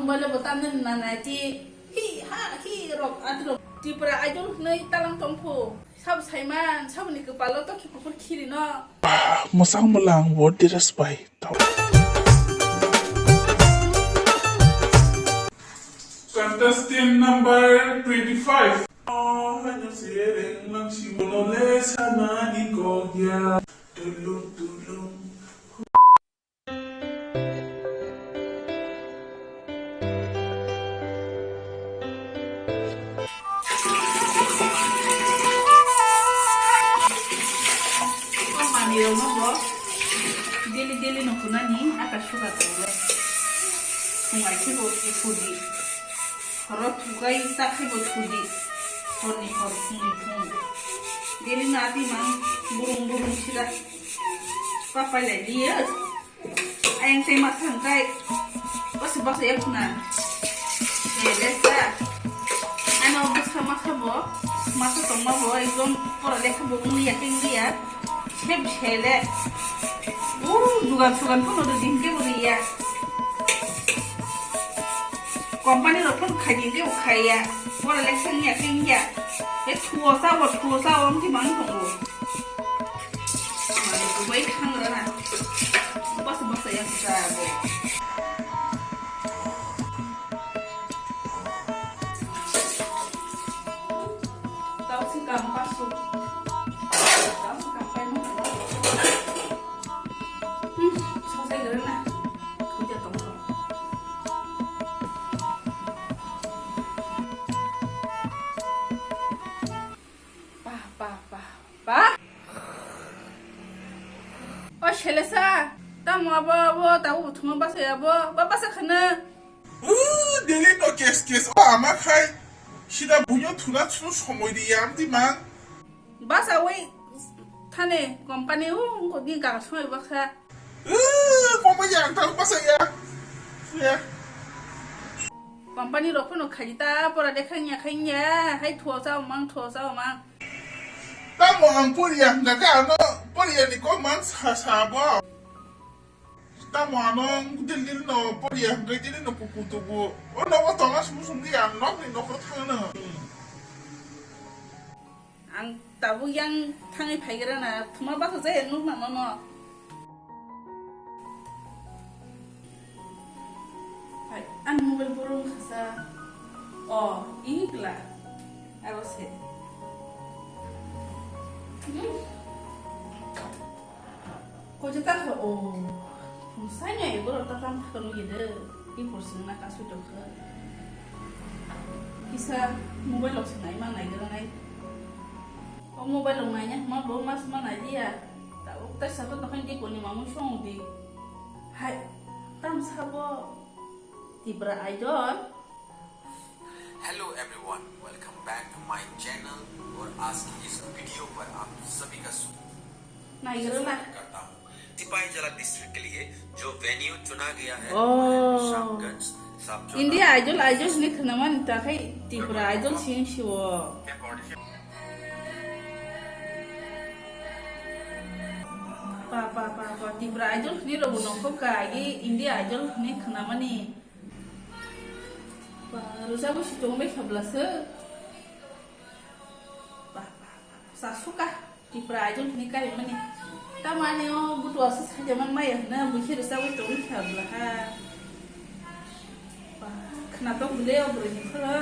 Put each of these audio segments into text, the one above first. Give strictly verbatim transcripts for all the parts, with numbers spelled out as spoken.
Mobile bo tamni nanai ti hi ha hi rok atrok Tripura Idol hwnwi talang tongphu. Sabo saiman, saboni kwpalo tokhi kuphur khirino. Mwchang mwlang bo dress bai. Contestant number twenty-five. Oh, hanya sereng lang si bono le sana di kogya. Tulung, tulung. Manwi rokno bo daily daily no khwnani aka suka tongo le. Phung ai khe bo thudi. Horo thukai ta khe bo thudi. Horni hor phungni phung. Daily no ati mang burung burung sida. Papai lai liye. Ayang tei ma thang kai. Basa basa ya khuna. Ele sa. Ano basa masa bo. Masa tongma bo ekdom pora lekha bo wngya kengya. Sep sele. O dugan sugan phono do din ke bo ya. Company rok phano khai din ke bo khaiya. Pora lekha wngya kengya. E thuo sa bo thuo sa o wngti mang tongo. Mane kubai thangrana. Basa basa ya sa bo. Tau si kam pasu. Tau si kam pai mo. Hmm, sosai gerana. Kuja tong tong. Pa, pa, pa, pa. O selesa, tamo abo, abo, tabo buthuma basa ya abo, ba basa khana. Daily no kes kes, o ama khai. Sida bunyo thuna thunu somoi di ya, amti mang. Basa wi thane company o, ko ni ga somoi baksa. Mama yang tang masa ya. Ya. Company rok phano khaji ta pora de khanya khanya hai thuo sa mang thuo sa mang. Tamo ang poriya hingka khe ano poriya ni kok mang sa sa bo. Tamo ano Delhi no poriya hingka Delhi no puku tubu. O nogo tonga sum sum di ang nok ni nokro thangno. Ang tabuk yang thangwi phaigrana, thuma basa jaya nukna nono. Hai, ang mobile borok wngkha sa. O, igla. Aro se. Hmm? Koje ta kha o. Musanya e borok ta tam kha nugya de. I por sing na kasu to kha. Kisa mobile rok se nai ma nai gra nai. O mobile rok nai nya ma bo mas ma nai dia. Ta o ta sa to khan di ko ni mamu song di. Hai. Tam sa bo. Tipra Idol. Hello everyone, welcome back to my channel और आज की इस वीडियो पर आप सभी का स्वागत Nai gra na. करता हूँ। सिपाही जला डिस्ट्रिक्ट के लिए जो वेन्यू चुना गया है, वो है शामगंज सब India Idol, Idol ni khna man ta khai Tipra Idol sing si o. Pa, pa, pa, pa, Tipra Idol ni rok bo nongkhor ka, agi India Idol ni khna mani. Ba, rwchapwi si tongwi khabla se. Ba, ba, ba, sa suka. Tipra Idol ni kari mani. Tamani o butu asa saja man maya hna, buhi rwchapwi tongwi khabla ha. Ba, khna to bwle o bwrwi ni kholo.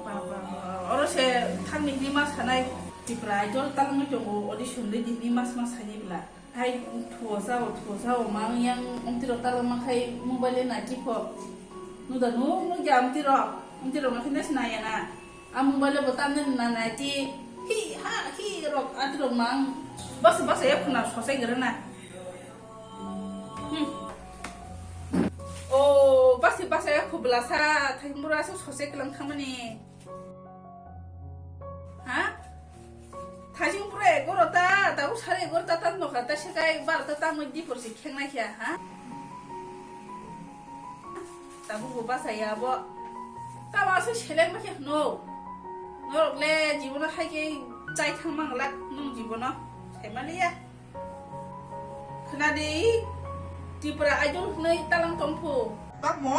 Ba, ba, ba, oro se thangni hini ma sanai. Tipra Idol talangwi tongo, audition de hini mas ma sani bla. Hai thuo sao, thuo sao, mang yang omtiro talama khai mobile na kipho. Nuda nu, nu ja omtiro, omtiro ma khine snaya na. A mobile bo tamne na na ti, hi, ha, hi, rok, atirok mang. Bas, bas, ya khuna sosai gira na. Hmm. O, bas, bas, ya khubla sa, thai mura sa sosai klang khamani. Ha? Thajing pura egoro ta, ta usare egoro ta, ta nokha ta sekai bar ta, ta mui dipor si kheng nai kha, ha? Ta bubu basa ya bo. Ta ma su seleng ma khe no. Norok le jibono hai khe chai thang mang lak nung jibono. Sai mali ya. Khna di, Tripura Idol hwnwi talang tong phu. Tamo?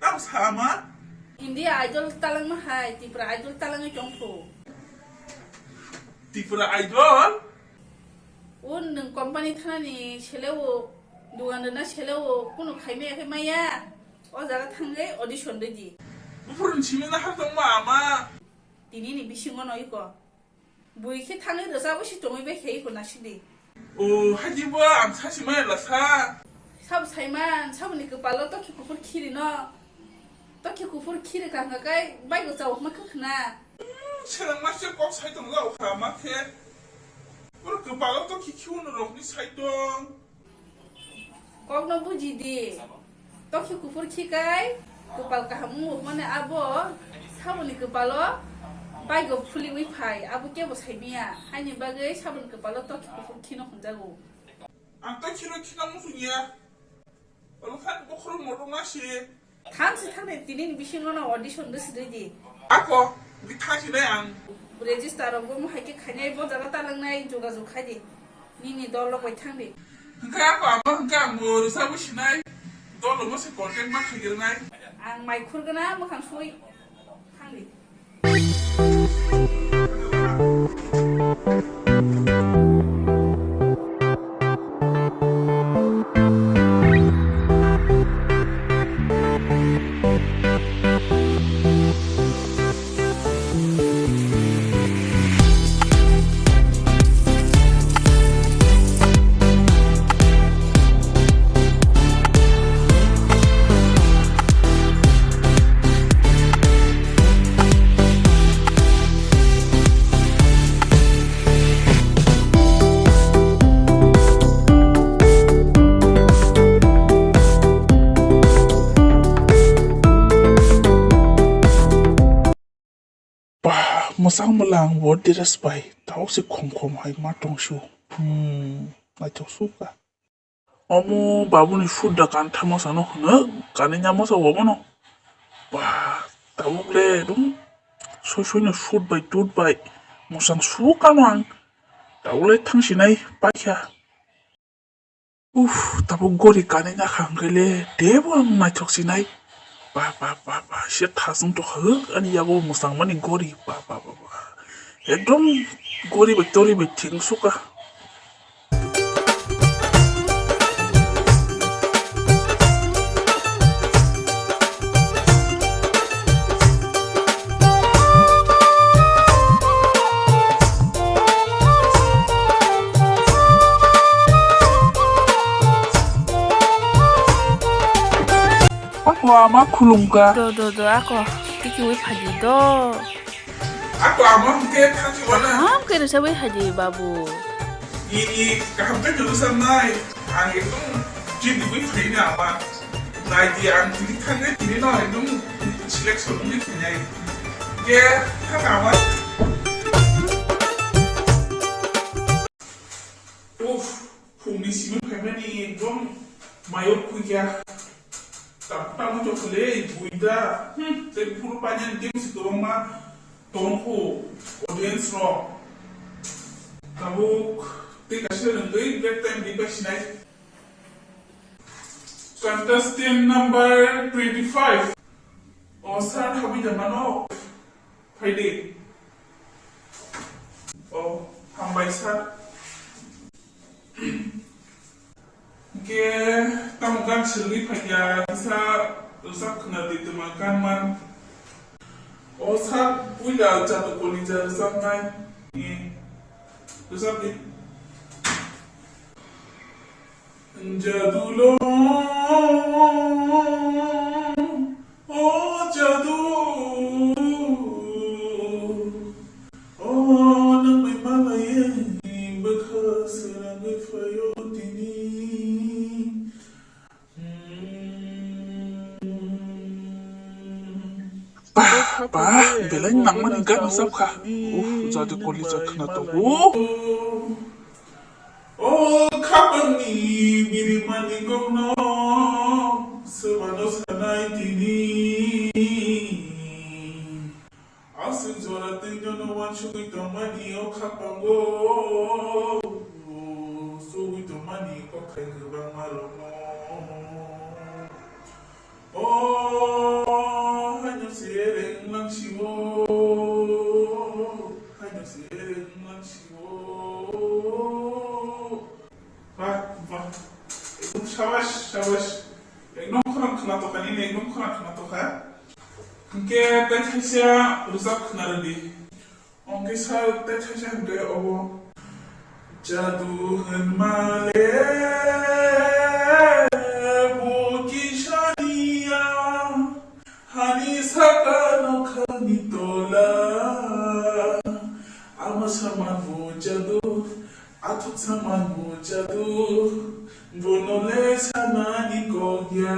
Tamo sama? India Idol talangma hai, Tripura Idol talangwi tongphu. Tripura Idol? O nwng company thanani selewo, dugan rwna selewo, kunu khaimaya khe maya. O jaga thangwi audition rwdi. Buphuruni simi na har tongma ama. Tinini bisingo no iko. Bui khe thangwi rwchabo si tongwi bai khe iko nasidi. O, hajibo ang sasimaya lasa. Sabo saiman, saboni kwpalo tokhi kuphur khirino. Tokhi kuphur khiri ka hwnkha kai baigo chao hwnma khe khna. Hmm, selengma se kok sai tong jao kha ma khe. Oro kwpalo tokhi khiuno rokni sai tong. Kokno buji di. Tokhi kuphur khikai, kwpal kaham wngmani abo saboni kwpalo baigo phuliwi phai, abo kebo saimiya. Haini bagwi saboni kwpalo tokhi kuphur khino hwnjago. Ang tokhi rok khina muchungya. Oro khan bokhorok motok ma se. Thansi thangni tinini bisingo no audition de sidi di. Ako, di thansi nai ang. Register rok bo mo hai khe khainai bo jaga talangnai jogajog khai di. Nini dol rok bai thang di. Hwnkhe ako amo hwnkhe ang bo rwchapwi sinai. Dol rok bo se contact ma khaigirnai. Ang mai khurgwna mwkhang sui thang di. Bah, mwchang mwlang bo dress bai, tabuk se khom khom hai ma tong su. Hmm, naithok su ka. Omo babuni food da kan thamo sano hwno, kani nyamo sa obono. Bah, tabuk le dum soi soi no food bai tut bai mwchang su kano ang. Tabuk le thang sinai paikha. Uff, tabuk gori kanwi nakha hwnkhe le teibo ang naithok sinai. Ba, ba, ba, ba, se thasung tokha hwk ani yago mwchangmani gori. Ba, ba, ba, ba. Ekdom gori bai tori bai thik sukha. Ako ama khulumkha. Do, do, do, ako tikiwi phaidi do. Ako ama hwnkhe thangsi wana. Ham khe rwchapwi phaidi babu. Nini kaham khe rwchapnai. Ang ekdom chini wi phaina ama. Naidi ang tini thangwi tini no ekdom selection wi phainai. Ke thang ama. Uff, phungni simi phaimani ekdom mayok khuikya. Tabuk tabuk jokhole buida. Hmm, tei phuru painani team si kwbangma tongkhu audience rok. Tabuk tei kaisa rwngwi break time di pasinai. Contestant number twenty-five. O sir, habwi da mano? Phaidi. O, hambai sir. Hwnkhe tamo gan swrwngwi phaikha, kisa rwchap khwna di twma gan man. O sir, puila Jadu Kolija rwchapnai. Rwchap di. Jadu lo, o jadu, o nang bai malai bwkha swnamwi phaio tini. Bah, bah, belai nangmani gan rwchapkha. Uff, Jadu Kolija khwna tongo. O khapangni birimani kokno swbano sanai tini. Aswk jora twi nono uansugwi tongmani o khapango, sugwi tongmani kokthai kwbangma rokno. Ekdom khorang khna tokha nini, ekdom khorang khna tokha. Hwnkhe tei thaisa rwchap khna rwdi. Hwnkhe sir tei thaisa hwnkhe obo. Jadu hwnma le bo kisa niya, hani saka nokhani tola. Ama saman bo jadu, athuk saman bo jadu, bono le sanani kok ya.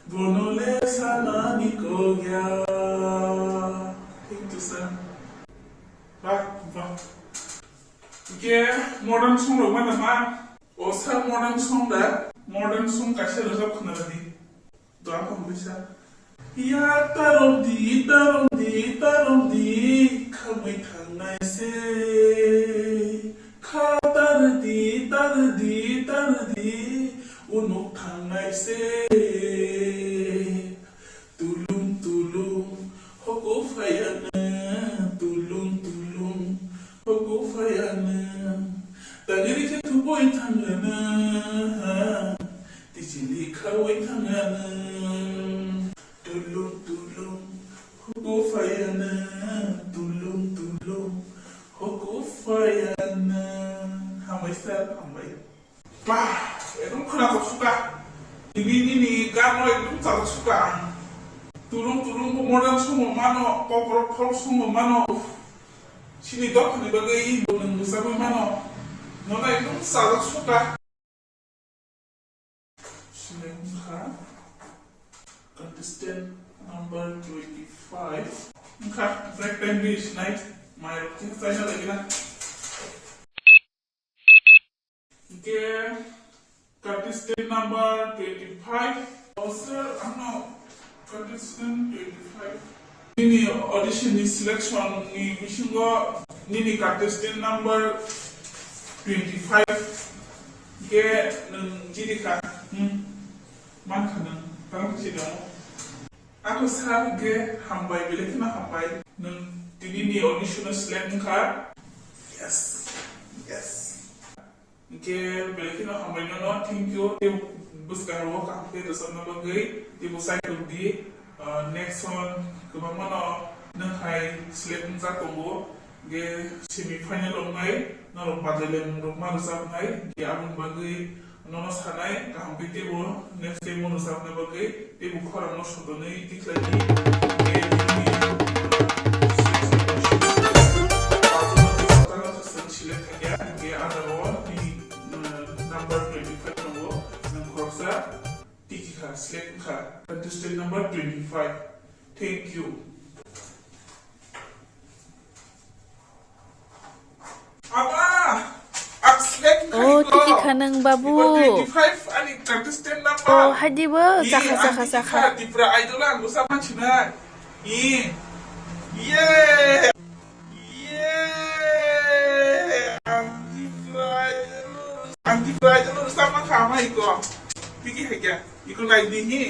Bono le sanani kok ya. Thank you, sir. Bah, bah. Hwnkhe modern song rok mano ma? O sir, modern song da? Modern song kaisa rwchap khna rwdi. Dua kong bisa. Ya tarong di, tarong di, tarong di, khamwi thangnai se. Kha tar di, tar di, tar di, unuk thangnai se. Tulung tulung, hoko phayana, tulung tulung, hoko phayana. Tangri khe thubui thangana, tichili khaui thangana. Tulung tulung, hoko phayana, tulung tulung, hoko phayana. Hambai sir, hambai. Bah, ekdom khwnathok suka. Tini nini gano ekdom chajak suka ang. Tulung tulung bo modern song bo mano, kokrok folk song bo mano. Chini dophani bagwi bo nwng bwsagwi mano. Nono ekdom chajak suka. Sini wngkha contestant number twenty-five. Wngkha break time di sinai. Mai rok khe chaina lagi na. Hingke contestant number twenty-five. Oh, sir, ano contestant twenty-five. Nini audition ni selection ni bisingo nini contestant number twenty-five. Hingke nwng jiri kha. Hmm. Man kha nwng. Tang kha si dong. Ako sir hingke hambai, belai kheno hambai. Nwng tini ni audition o select wngkha. Yes. Yes. Hingke belai kheno hambai nono, thank you. Tei bwskang rogo kaham khe rwchapna bagwi, teibo cycle di, ah, next one kwbangma no nwng hai select wngjak tongo. Hingke semi final wngnai, norok badailai mungrok ma rwchapnai, hingke aboni bagwi nono sanai, kaham khe teibo next time o rwchapna bagwi, teibo khorang no sotonwi tikhlai di, hingke tini, ah, select khaikha, hingke ah jagao nini, ah, number twenty-five tongo, nwng khoroksa tiki kha, select wngkha, contestant number twenty-five. Thank you. Aba! Ang select wngkha. Oh, iko. Tiki kha nang babu. Iba twenty-five ani contestant number. Oh, hadi bo, sakha, sakha, sakha. Tipra Idol ang busa manchina. Ye. Ye. Ang Tipra Idol. Ang Tipra Idol busa mankha ama iko. Tiki kha kya? Iko nai di hi.